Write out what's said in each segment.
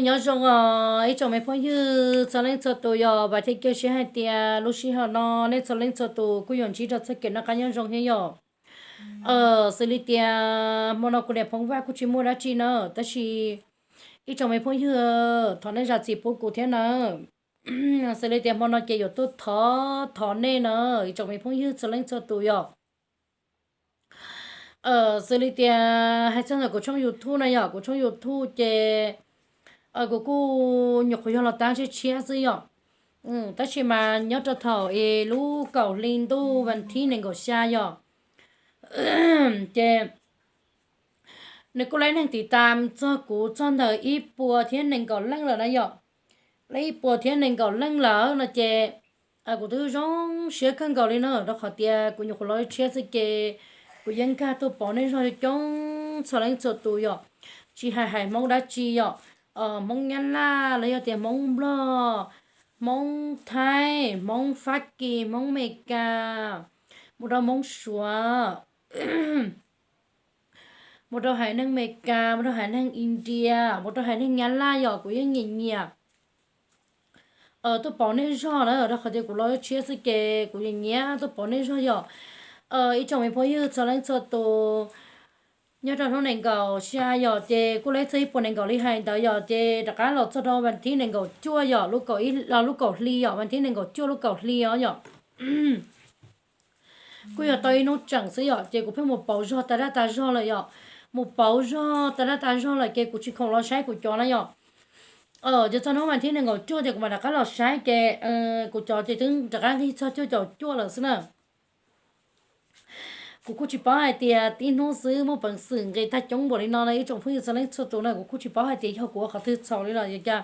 Nyob zoo os ib tsoom me phooj ywg txhua leej txhua tus yom, vam thiab cia siab hais tias lub sij hawm no nej txhua leej txhua tus kuj yuav ntsib rau txoj kev noj qab nyob zoo thiab yom. Xws li tias hmo no kuv niam Phoob Vaj kuj tsis muaj dab tsi na, tab sis ib tsoom me phooj ywg thov nej zam txim pub kuv thiab na. Xws li tias hmo no ces yuav tuaj thov thov nej na, ib tsoom me phooj ywg txhua leej txhua tus yom. Xws li tias hais txog ntawm kuv tshooj YouTube na yom, kuv tshooj YouTube ces kuv kuj nyuam qhuav yog los tab tshiab tshiab xwb yom. Tab sis mas nyob rau thaum es lub kaum hli ntuj vas thib nees nkaum xya yom, ces nws kuj laib neeg tiv tam txog kuv txog ntawm ib puas thiab nees nkaum leej lawm na yom. Laib ib puas thiab nees nkaum leej lawm no ces kuv twb zoo siab kawg nkaus li na, rau qhov tias kuv nyuam qhuav los tshiab xwb ces kuv yeej nkag tuaj pauv nej zog coob txhua leej txhua tus yom. Tsis hais hais Hmoob dab tsi yom, Hmoob Nyab Laj los yog tias Hmoob Nplog, Hmoob Thaib, Hmoob Fab Kis, Hmoob Meskas, mus rau Hmoob Suav, mus rau haiv neeg Meskas, mus rau haiv neeg India, mus rau haiv neeg Nyab Laj yom, kuv yeej nyiam nyiam tuaj pauv nej zog na, rau qhov tias kuv los tshiab xwb ces kuv nyiam nyiam tuaj pauv nej zog yom. Ib tsoom me phooj ywg txhua leej txhua tus, nyob rau hnub nees nkaum xya yom ces kuj laib txog ib puas nees nkaum li hais ntawd yom, ces rov qab los txog rau vas thib nees nkaum cuaj yom, lub kaum hli yom, vas thib nees nkaum cuaj lub kaum hli os yom. Kuj yog tau ib hnub tseem xwb yom, ces kuv pheej mus pauv zog tas dab tas zog lawm yom. Mus pauv zog tas dab tas zog lawm ces kuv tsis khoom los saib kuv cov na yom. Ces txog hnub vas thib nees nkaum cuaj ces kuv mam rov qab los saib ces kuv cov ces twb rov qab nqig txog cuaj caum cuaj lawm xwb na. Kuv kuj tsis paub hais tias tib hnub xwb muaj peev xwm nqis tag coob npaum li no na ib tsoom phooj ywg txhua leej txhua tus na, kuv kuj tsis paub hais tias yog kuv ua qhov twg txhaum li los cas,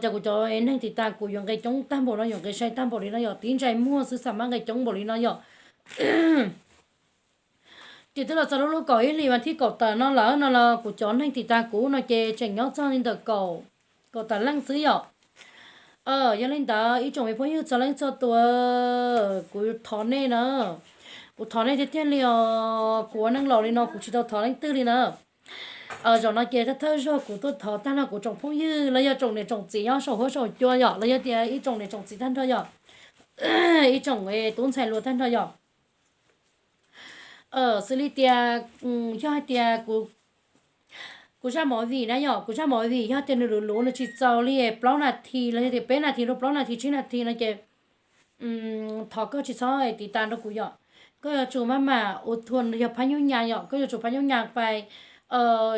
cas kuv cov neeg tiv tam kuv yuav nqis coob tag npaum no, yuav nqis sai tag npaum li no yom, tib ntsais muag xwb xam mab nqis coob npaum li no yom. Ces twb los txog lub lub kaum ib hlis vas thib kaum tawm no lawm no los kuv cov neeg tiv tam kuv no ces tseem nyob txog li ntawm kaum tawm leej xwb yom. Yog li ntawd ib tsoom me phooj ywg txhua leej txhua tus, kuv thov nej na, kuv thov nej tiag tiag li os, kuv ua neej laus li no kuv tsis tau thov leej twg li na. Zaum no ces thawj thawj zaug kuv tuaj thov tag nrho kuv tsoom phooj ywg los yog tsoom niam tsoom txiv nyob saum huab saum cua yom, los yog tias ib tsoom niam tsoom txiv tag nrho yom, ib tsoom tub ntxhais hluas tag nrho yom. Xws li tias yog hais tias kuv zaj movie na yom, kuv zaj movie yog tias nws luv luv nws tsis txaus li plaub nas this los yog tias peb nas this rau plaub nas this tsib nas this no ces thov koj tsis txhob tiv tam rau kuv yom. Koj yuav tsum maj mam ua thuag yog phab nyuj nyas yom, koj yuav tsum phab nyuj nyas pais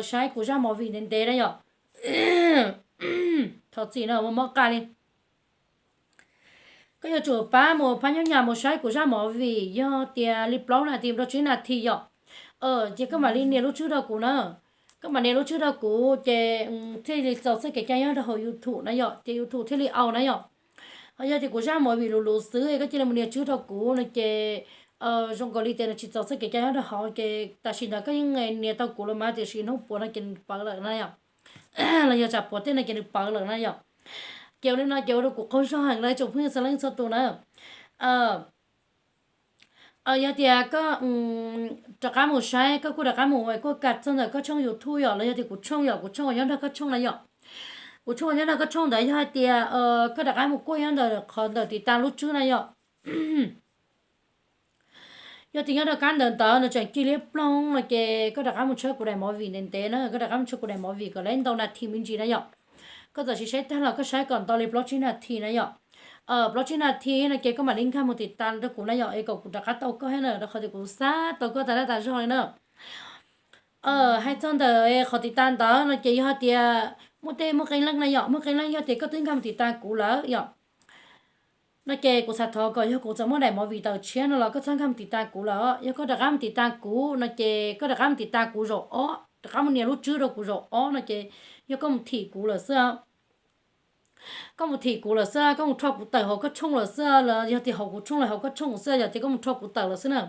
saib kuv zaj movie ntev ntev na yom. Thov txim no ua mob qa li. Koj yuav tsum pab mus phab nyuj nyas mus saib kuv zaj movie yog tias li plaub nas this rau tsib nas this yom. Ces koj mam li nias lub tswb rau kuv na. Koj mam nias lub tswb rau kuv ces thiaj li txaus txoj kev cai nyob rau hauv YouTube na yom, ces YouTube thiaj li au na yom. Ho yog tias kuv zaj movie luv luv xwb koj cia li mus nias tswb rau kuv no ces zoo nkaus li tias nws tsis txaus txoj kev cai nyob rau hauv ces tam sim ntawd koj yeej nias tau kuv los mas tiam sis hnub puav no ces nws pawv lawm na yom. Los yog tsam puav tej no ces nws pawv lawm na yom. Ces ua li no ces ua rau kuv qaug zog heev lawm tsoom phooj ywg txhua leej txhua tus na. Yog tias koj rov qab mus saib koj kuj rov qab mus kuaj kam txog ntawm koj tshooj YouTube yom, los yog tias kuv tshooj yom, kuv tshooj uas nyob nrog koj tshooj na yom. Kuv tshooj uas nyob nrog koj tshooj ntawd yog hais tias koj rov qab mus kuaj nyob ntawm qhov ntawm tiv tam lub tswb na yom. Yog tias nyob rau kab ntawd ntawd nws tseem cig liab ploog no ces koj rov qab mus tshawb kuv daim movie ntev ntev na, koj rov qab mus tshawb kuv daim movie kom laib ntau nas this me ntsis na yom. Koj txawm tsis saib tag los koj saib kom ntau li plaub tsib nas this na yom. Plaub tsib nas this no ces koj mam li nkag mus tiv tam rau kuv na yom, es kom kuv rov qab tau koj thiab na, rau qhov tias kuv xav tau koj tas dab tas zog li na. Hais txog ntawm qhov tiv tam ntawd no ces yog tias muaj tej muaj qee leej na yom, muaj qee leej yog tias koj twb nkag mus tiv tam kuv lawm yom. No ces kuv xav thov kom yog kuv txawm muaj daim movie tawm tshiab no los koj txhob nkag mus tiv tam kuv lawm. Yog koj rov qab mus tiv tam kuv no ces koj rov qab mus tiv tam kuv zaum ob, rov qab mus nias lub tswb rau kuv zaum ob no ces yog koj mus thim kuv lawm xwb. Koj mus thim kuv lawm xwb, koj mus rho kuv tawm hauv koj tshooj lawm xwb, los yog tias hauv kuv tshooj los hauv koj tshooj xwb, yog tias koj mus rho kuv tawm lawm xwb na.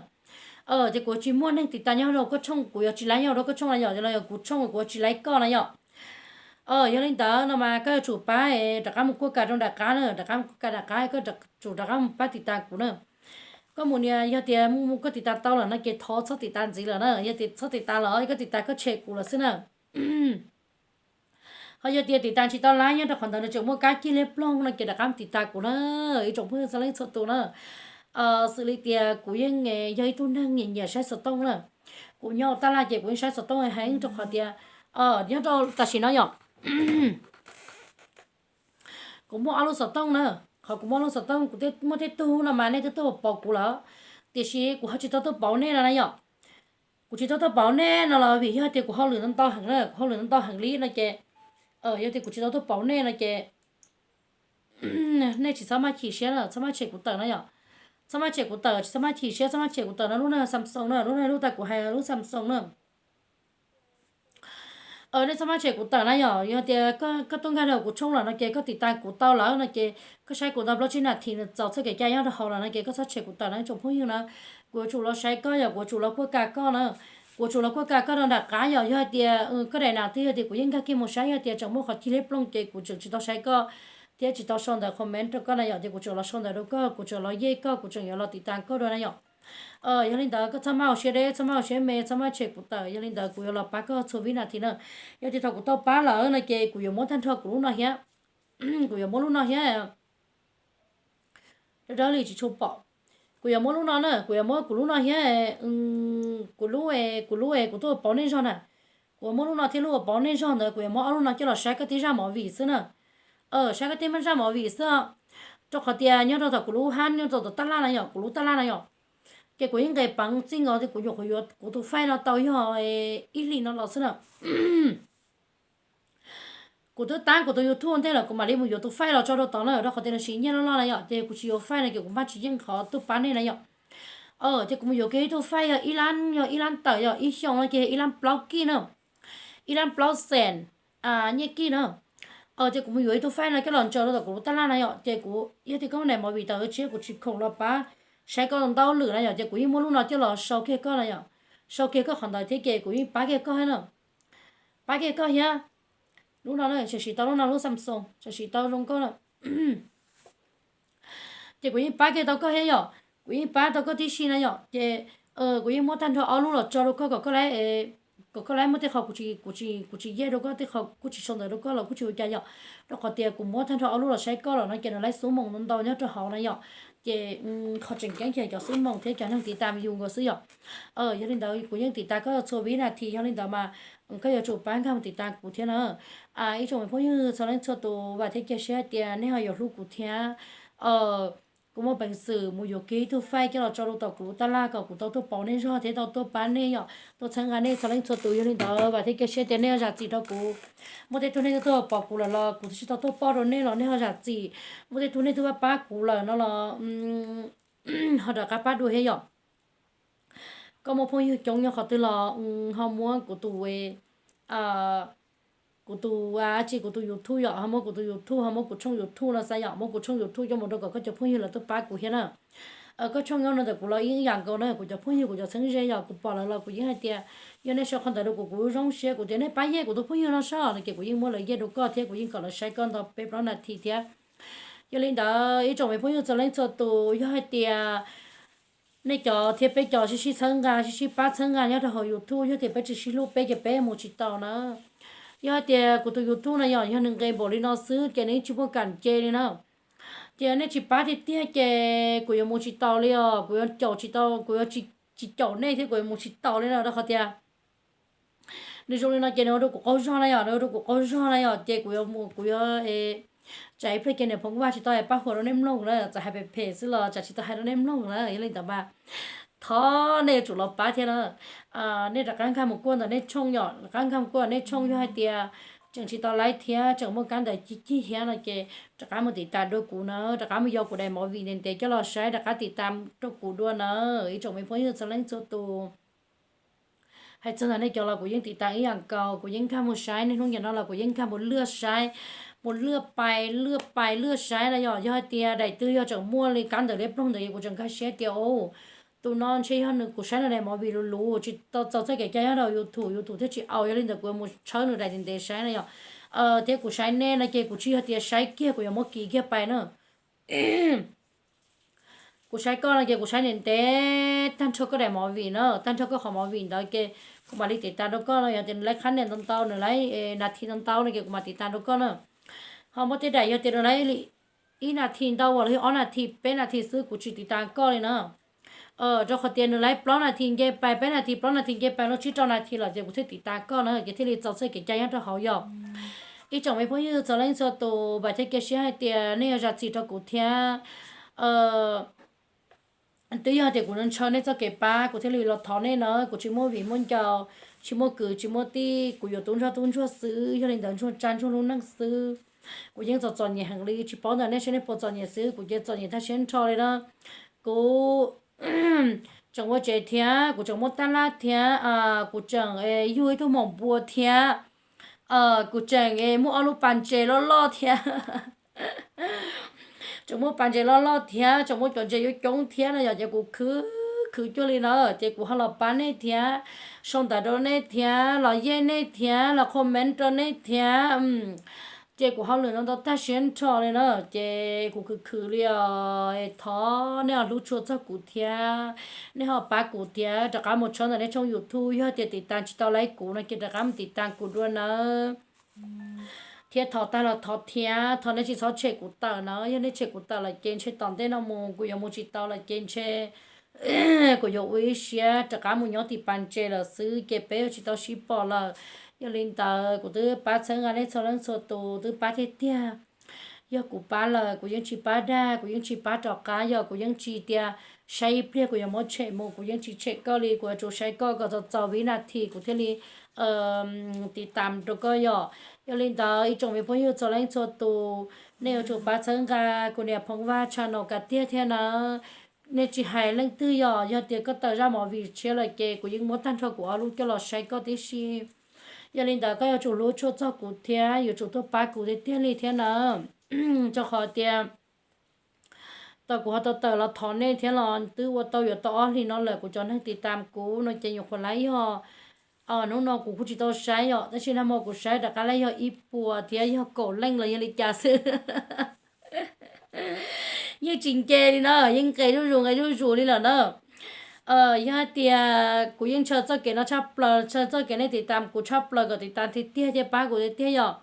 Ces kuv tsis muaj neeg tiv tam nyob rau koj tshooj, kuv yuav tsis laib nyob rau koj tshooj na yom, los yog kuv tshooj kuv yuav tsis laib koj na yom. Yog li ntawd no mas koj yuav tsum pab rov qab mus kuaj kam rau nram qab na, rov qab mus kuaj kam nram qab, koj tsum rov qab mus pab tiv tam kuv na. Koj mus nias yog tias mus koj tiv tam tau lawm no ces thov txhob tiv tam ntxiv lawm na, yog tias txhob tiv tam lawm koj tiv tam koj tshem kuv lawm xwb na. Ho yog tias tiv tas tsis tau laiv nyob rau qhov ntawd nws tseem muaj kab cig liab ploog no ces rov qab tiv tas kuv na, ib tsoom phooj ywg txhua leej txhua tus na. Xws li tias kuv yeej yog ib tug neeg nyiam nyiam saib xov tooj na. Kuv nyob tab laj ces kuv yeej saib xov tooj heev rau qhov tias nyob rau tam sim no yom, kuv muaj ob lub xov tooj na. Qhov kuv muaj ob lub xov tooj kuv muaj tej tug no mas nej twb tuaj pauv kuv lawm, tiam sis kuv ho tsis tau tuaj pauv nej no na yom. Kuv tsis tau tuaj pauv nej no los vim yog tias kuv hauj lwm ntau heev na, kuv hauj lwm ntau heev li no ces, yog tias kuv tsis tau tuaj pauv nej no ces nej tsis txhob maj chim siab na, txhob maj tshem kuv tawm na yom. Txhob maj tshem kuv tawm, tsis txhob maj chim siab, txhob maj tshem kuv tawm no. Lub no Samsung na, lub no lub tas kuv hais lub Samsung na. Nej txhob maj tshem kuv tawm na yom. Yog tias koj tuaj nkag rau kuv tshooj lawm no ces koj tiv tas kuv tau lawm no ces koj saib kuv ntau plaub tsib nas this nws txaus txoj kev cai nyob rau hauv lawm no ces koj txhob tshem kuv tawm na tsoom phooj ywg na. Kuv yuav tsum los saib koj yom, kuv yuav tsum los kuaj kas koj na. Kuv yuav tsum los kuaj kas koj rau nram qab yom. Yog hais tias koj daim nas twg yog tias kuv yeej nkag kiag mus saib, yog tias tseem muaj qhov cig liab ploog ces kuv tseem tsis tau saib koj thiab tsis tau sau ntawv comment rau koj na yom, ces kuv tseem los sau ntawv rau koj, kuv tseem los yej koj, kuv tseem yuav los tiv tas koj dua na yom. Yog li ntawd koj txhob maj hauv siab deb, txhob maj hauv siab me, txhob maj tshem kuv tawm. Yog li ntawd kuv yuav los pab koj txhua vib nas this na. Yog tias thaum kuv tau pab lawm no ces kuv yuav muab tag nrho kuv lub no thiab, kuv yuav muab lub no thiab. Dawb dawb li tsis tshua pom. Kuv yuav muab lub no na, kuv yuav muab kuv lub no thiab, kuv lub, kuv lub es kuv tuaj pauv nej zog na. Kuv yuav muab lub no thiab lub uas pauv nej zog ntawd, kuv yuav muab ob lub no coj los saib koj tib zaj movie xwb na. Saib koj tib zaj movie xwb. Rau qhov tias nyob rau tom kuv lub hab, nyob rau tom tab laj na yom, kuv lub tab laj na yom, ces kuv yeej nqes peev txij nkaus tias kuv nyuam qhuav yuav kuv tus file no tau yog ib hlis no los xwb na. Kuv twb tab kuv tus YouTube ntej lawm kuv mam li mus yuav tus file los tso rau tod na, rau qhov tias nws siv nyiaj loj loj na yom, ces kuv tsis yuav file no ces kuv maj tsis yeej qhov tuaj pab nej na yom. Ces kuv mus yuav kiag ib tug file yog ib lab, yog ib lab tawm yog ib xyoo no ces ib lab plaub kij na, ib lab plaub xees nyiaj kij na. Ces kuv mus yuav ib tug file no coj los ntsaws rau tom kuv lub tab laj na yom, ces kuv yog tias koj daim movie tawm tshiab kuv tsis khoom los pab saib koj ntau lwm na yom, ces kuv yeej muab lub no coj los sau kiag koj na yom, sau kiag koj qhov ntawd thiab ces kuv yeej pab kiag koj thiab na. Pab kiag koj thiab. Lub no na, tseem siv tau lub no, lub Samsung tseem siv tau zoo nkauj na. Ces kuv yeej pab kiag tau koj thiab yom, kuv yeej pab tau koj tib si na yom, ces kuv yeej muab tag nrho ob lub los tso rau koj kom koj, kom koj laib muaj tej qho kuv tsis, kuv tsis yej rau koj, tej qho kuj tsis sau ntawv rau koj los kuj tsis ua cas yom, rau qhov tias kuv muab tag nrho ob lub los saib koj lawm no ces nws laib xub moos ntau ntau nyob rau hauv na yom. Ces qhov tseem ceeb ces cov xub moos thiab cov neeg tiv tam yus nkaus xwb yom. Yog li ntawd kuv yeej tiv tas koj txhua vib nas this, yog li ntawd mas koj yuav tsum pab nkag mus tiv tas kuv thiab na. Ib tsoom me phooj ywg txhua leej txhua tus, vam thiab cia siab tias nej ho yuav hlub kuv thiab. Kuv muaj peev xwm mus yuav kiag ib tug file coj los tso rau tom kuv lub tab laj kom kuv tau tuaj pauv nej zog thiab tau tuaj pab nej yom, tuaj txhawb nqa nej txhua leej txhua tus. Yog li ntawd vam thiab cia siab tias nej zam txim rau kuv. Muaj tej tug nej twb tuaj pauv kuv lawm los kuv twb tsis tau tuaj pauv rau nej los nej ho zam txim. Muaj tej tug nej twb pab pab kuv lawm no los ho rov qab pab dua thiab yom. Koj muaj phooj ywg coob nyob qhov twg los ho muab kuv tus, kuv tus, tsis, kuv tus YouTube yom, ho muab kuv tus YouTube, ho muab kuv tshooj YouTube no xav yom, muab kuv tshooj YouTube coj mus rau kom koj cov phooj ywg lawv tuaj pab kuv thiab na. Koj tshooj nyob no ntawm kuv los ib yam nkaus na, kuv cov phooj ywg kuv cov txheeb ze yom, kuv pom lawv los kuv yeej hais tias yog nej sau qhov ntawd rau kuv, kuv zoo siab, kuv tias nej pab yej kuv tus phooj ywg no soj no ces kuv yeej muab lawv yej rau koj thiab kuv yeej kom lawv saib koj ntau peb plaub nas this thiab. Yog li ntawd ib tsoom me phooj ywg txhua leej txhua tus, yog hais tias nej cov thiab peb cov sib sib txhawb nqa, sib sib pab txhawb nqa nyob rau hauv YouTube, yog tias peb tsis sib hlub peb ces peb mus tsis tau na. Yog hais tias kuv tus YouTube no yom, yog nws nqes npaum li no xwb ces nws yeej tsis muaj kam ce li na. Ces nej tsis pab tiag tiag ces kuv yuav mus tsis taus li os, kuv yuav caum tsis tau, kuv yuav tsis caum nej thiab kuv yuav mus tsis taus li na, rau qhov tias nws zoo li no ces nws ua rau kuv qaug zog na yom, nws ua rau kuv qaug zog na yom, ces kuv yuav mus, kuv yuav tsam ib pliag ces niam phoov kuj vaj tsis tau pab huam rau nej mloog na, txawm hais phem phem xwb los tsam tsis tau hais rau nej mloog na. Yog li ntawd mas thov nej yuav tsum los pab thiab na. Nej rov qab nkag mus kuaj ntawm nej tshooj yom, rov qab nkag mus kuaj ntawm nej tshooj, yog hais tias tseem tsis tau laib thiab tseem muaj kab ntawv cig cig thiab no ces rov qab mus tiv tas dua kuv na, rov qab mus yog kuv daim movie ntev ntev coj los saib, rov qab tiv tas rau kuv dua na, ib tsoom me phooj ywg txhua leej txhua tus. Hais txog ntawm nej cov los kuv yeej tiv tas ib yam nkaus, kuv yeej nkag mus saib, niaj hnub nim no los kuv yeej nkag mus luaj saib, mus luaj pais luaj pais luaj saib na yom. Yog hais tias daim twg yog tseem muaj li kab ntawv liab ploog ntawd es kuv tseem nkag siab tias tus no ntshe yog nws, kuv saib nws daim movie luv luv tsis tau txaus txoj kev cai nyob rau YouTube, YouTube thiaj tsis au, yog li ntawd kuv yuav mus tshawb nws daim ntev ntev saib na yom. Thiab kuv saib nej no ces kuv tsis yog tias saib kiag kuv yuav muab kiv kiag pais na. Kuv saib koj no ces kuv saib ntev ntev tag nrho koj daim movie na, tag nrho koj qhov movie ntawd ces kuv kuv mam li tiv tas rau koj no. Yog tias nws laib qhab nias ntau ntau, nws laib nas this ntau ntau no ces kuv mam tiv tas rau koj na. Ho muab tej daim yog tias nws laib li ib nas this ntau los yog ob nas this peb nas this xwb kuv tsis tiv tas koj li na. Rau qhov tias nws laib plaub nas this nce pais, peb nas this plaub nas this nce pais, lub tsib rau nas this lawm ces kuv thiaj tiv tas koj na, ces thiaj li txaus txoj kev cai nyob rau hauv yom. Ib tsoom me phooj ywg txhua leej txhua tus, vam thiab cia siab hais tias nej yuav zam txim rau kuv thiab. Twb yog tias kuv ntshaw nej txoj kev pab kuv thiaj li los thov nej na, kuv tsis muaj viv muaj ncaus, tsis muaj kwv tsis muaj tij, kuv yuav tub ntsuag tub ntsuag xwb, yog li ntawd ntsuag tsa ntsuag lub neej xwb. Kuv yeej txom txom nyem heev li, tsis paub ntawm nej seb nej puas txom nyem xwb, kuv ces txom nyem tag siab nrho li na. Kuv tseem ua tsev thiab, kuv tseem muaj tab laj thiab, kuv tseem yug ib tug maum npua thiab, kuv tseem muaj ob lub pas ntses loj loj thiab. Tseem muaj pas ntses loj loj thiab, tseem muaj cov ntses coob coob thiab no yom, ces kuv khwv khwv cuag li na, ces kuv ho los pab nej thiab, sau ntawv rau nej thiab, los yej nej thiab, los comment rau nej thiab. Ces kuv hauj lwm no ntau tag siab nrho li na, ces kuv khwv khwv li os. Thov nej ho hlub tshua txog kuv thiab, nej ho pab kuv thiab, rov qab mus tshawb ntawm nej tshooj YouTube, yog tias tiv tas tsis tau laib kuv no ces rov qab mus tiv tas kuv dua nawb. Thiab thov tag los thov thiab, thov nej tsis txhob tshem kuv tawm na, yog nej tshem kuv tawm lawm ces ntshe tom ntej no mus kuv yuav mus tsis tau lawm ces ntshe kuv yuav ua ib siab rov qab mus nyob tim pas ntses lawm xwb ces peb yuav tsis tau sib pom lawm. Yog li ntawd kuv twb pab txhawb nqa nej txhua leej txhua tus, twb pab tiag tiag. Yog kuv pab lawm kuv yeej tsis pab dag, kuv yeej tsis pab rov qab, yog kuv yeej tsis tias saib ib pliag kuv yuav muab tshem mus, kuv yeej tsis tshem koj li, kuv yuav tsum saib koj kom txaus txaus vib nas this kuv thiaj li tiv tas rau koj yom. Yog li ntawd ib tsoom me phooj ywg txhua leej txhua tus, nej yuav tsum pab txhawb nqa kuv niam Phoov Vaj channel kiag tiag thiab na. Nej tsis hais leej twg yom, yog tias koj tawm zaj movie tshiab lawm ces kuv yeej muab tag nrho kuv ob lub coj los saib koj tib si. Yog li ntawd koj yuav tsum hlub tshua txog kuv thiab yuav tsum tuaj pab kuv tiag tiag li thiab na. Rau qhov tias tau kuv ho tau tawm los thov nej thiab los twb ua tau yuav tau ob hlis no lawm, kuv cov neeg tiv tas kuv no ces nyuam qhuav laib yog, hnub no kuv kuj tsis tau saib yom, tab sis nag hmo kuv saib rov qab laib yog ib puas thiab yog kaum leej los yog li cas xwb. Yeej tsis nce li na, yeej nqe zuj zus nqe zuj zus li lawm na. Yog hais tias kuv yeej ntshaw txoj kev no tshaj plaws, ntshaw txoj kev nej tiv tas kuv tshaj plaws kom tiv tas tiag tiag thiab pab kuv tiag tiag yom.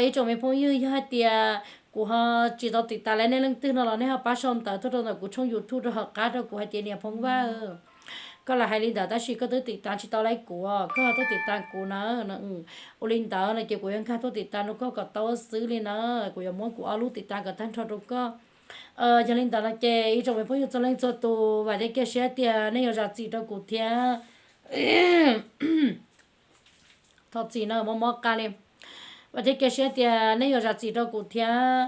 Ib tsoom me phooj ywg, yog hais tias kuv ho tsis tau tiv tas laib nej leej twg no los nej ho pab sau ntawv tuaj rau ntawm kuv tshooj YouTube rau hauv qab rau kuv hais tias niam Phoov Vaj, koj lam hais li ntawd tab sis koj twb tiv tas tsis tau laib kuv, koj ho tuaj tiv tas kuv na. Ua li ntawd no ces kuv yuav nkag tuaj tiv tas rau koj kom tau xwb li na. Kuv yuav muab kuv ob lub tiv tas kom tag nrho rau koj. Yog li ntawd no ces ib tsoom me phooj ywg txhua leej txhua tus, vam thiab cia siab tias nej yuav zam txim rau kuv thiab. Thov txim no mob mob qa li. Vam thiab cia siab tias nej yuav zam txim rau kuv thiab.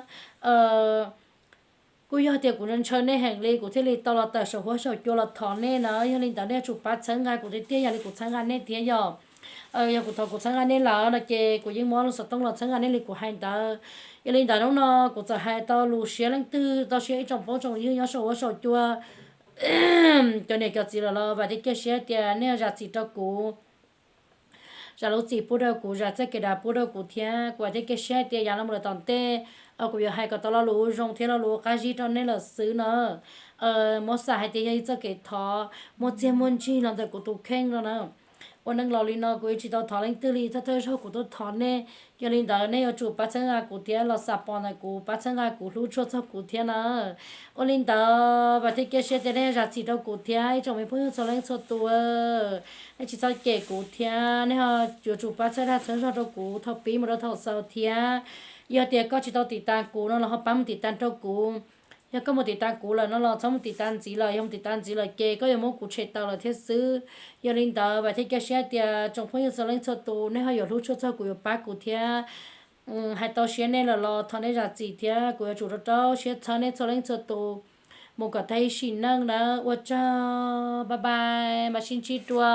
Kuj yog tias kuv ntshaw nej heev li kuv thiaj li tau los tawm saum huab saum cua los thov nej na. Yog li ntawd nej yuav tsum pab txhawb nqa kuv tiag tiag, yog li kuv txhawb nqa nej thiab yom. Yog kuv thov kuv txhawb nqa nej lawm no ces kuv yeej muab lub xov tooj los txhawb nqa nej li kuv hais ntawd. Yog li ntawd hnub no kuv txawm hais tau lus siab leej twg, tau siab ib tsoom phooj tsoom ywg nyob saum huab saum cua, cov niam cov txiv lawm los vam thiab cia siab tias nej zam txim rau kuv, zam lub txim pub rau kuv, zam txoj kev dav pub rau kuv thiab. Kuv vam thiab cia siab tias yav no mus lawm tom ntej, kuv yuav hais kom tau lo lus zoo thiab lo lus qab zib rau nej lawm xwb na. Muab xav hais tias yog ib txoj kev thov muaj txiaj muaj ntsig los ntawm kuv tus kheej no na. Ua neej laus li no kuv yeej tsis tau thov leej twg li, thawj thawj zaug kuv tuaj thov nej. Yog li ntawd nej yuav tsum pab txhawb nqa kuv thiab los xav pom ntawm kuv, pab txhawb nqa kuv, hlub tshua txog kuv thiab na. Ua li ntawd vam thiab cia siab tias nej zam txim rau kuv thiab ib tsoom me phooj ywg txhua leej txhua tus. Nej tsis txhob cem kuv thiab nej ho yuav tsum pab txhawb dag txhawb zog rau kuv thaum pib mus rau thaum xaus thiab. Yog tias koj tsis tau tiv tas kuv no los ho pab mus tiv tas rau kuv. Yog koj mus tiv tas kuv lawm no los txhob mus tiv tas ntxiv lawm, yog mus tiv tas ntxiv lawm ces koj yuav muab kuv tshem tawm lawm thiab xwb. Yog li ntawd vam thiab cia siab tias tsoom phooj ywg txhua leej txhua tus nej ho yuav hlub tshua txog kuv, yuav pab kuv thiab. Hais tau siab nej lawm los thov nej zam txim thiab kuv yuav tsum rau rau siab txhawb nej txhua leej txhua tus mus kom tag ib sim neej na. Ua tsaug, bye bye, mam sib ntsib dua.